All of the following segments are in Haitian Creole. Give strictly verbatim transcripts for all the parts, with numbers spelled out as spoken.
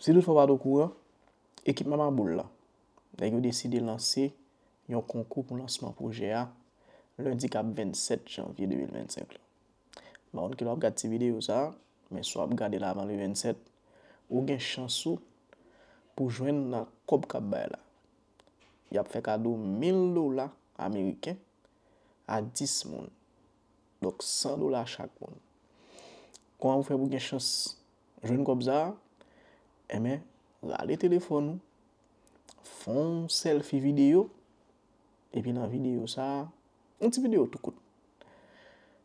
Si toutfwa w pa t okouran, ekip Mama Boul la, nèg yo deside lanse yon konkou pou lansman pwojè a lendi k ap vennsèt janvye de mil vennsenk la. M pa konn kilè w ap gad ti videyo sa a, men si w ap gade l avan le vennsèt, ou gen chans ou pou jwenn nan kòb k ap bay la. Y ap fè kado mil dola ameriken a dis moun. Donk, san dola chak moun. Kòman pou fè pou gen chans jwenn kòb sa a? Enben, rale telefòn ou, fè yon sèlfi videyo, epi nan videyo sa a, yon ti videyo tou kout,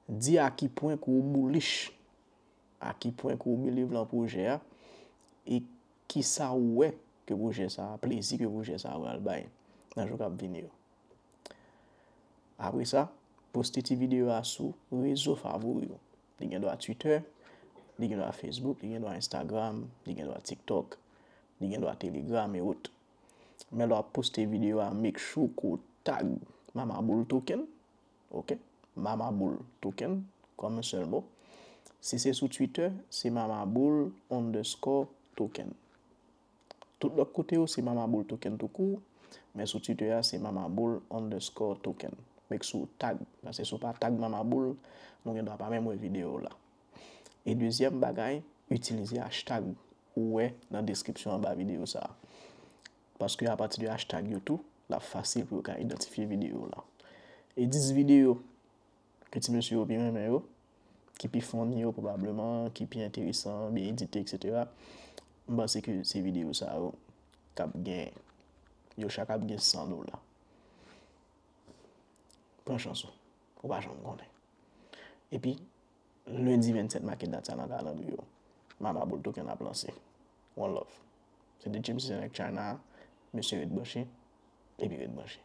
di a ki pwen ke w bullish, a ki pwen ke w believe lan pwojè a, e kisa w wè ke pwojè sa a, plezi ke pwojè sa a pral bay nan jou k ap vini yo. Apre sa, poste ti videyo a sou rezo favori w. Li gen dwa Twitter, li gen dwa Facebook, li gen dwa Instagram, li gen dwa TikTok, li gen dwa Telegram e wòt. Men lè w ap poste videyo a, make sure ke w tag Mama Boul Token, ok? Mama Boul Token, kòm yon sèl mo. Si se sou Twitter, se Mama Boul underscore token. Tout lòt kote yo, se Mama Boul Token tou kou, men sou Twitter a, se Mama Boul underscore token. Make sure w tag, paske si w pa tag Mama Boul, nou gen dwa pa menm wè videyo la. E dezyèm bagay, itilize hashtag ou wè nan deskripsyon anba videyo sa a. Paske apati de hashtag yo tou, l ap fasil pou yo ka idantifye videyo la. E dis videyo ke ti mesye yo pi renmen yo, ki pi funny yo pwobableman, ki pi enteresan, byen edite, etsetera. M panse ke se videyo sa yo k ap gen, yo chak ap gen san dola. Pran chans ou, ou pa janm konnen. Epi, lendi vennsèt, make dat sa nan kalandriye w. Mama Boul Token ap lanse. One love. Se te James Design ak China, mesye ret branche, epi ret branche.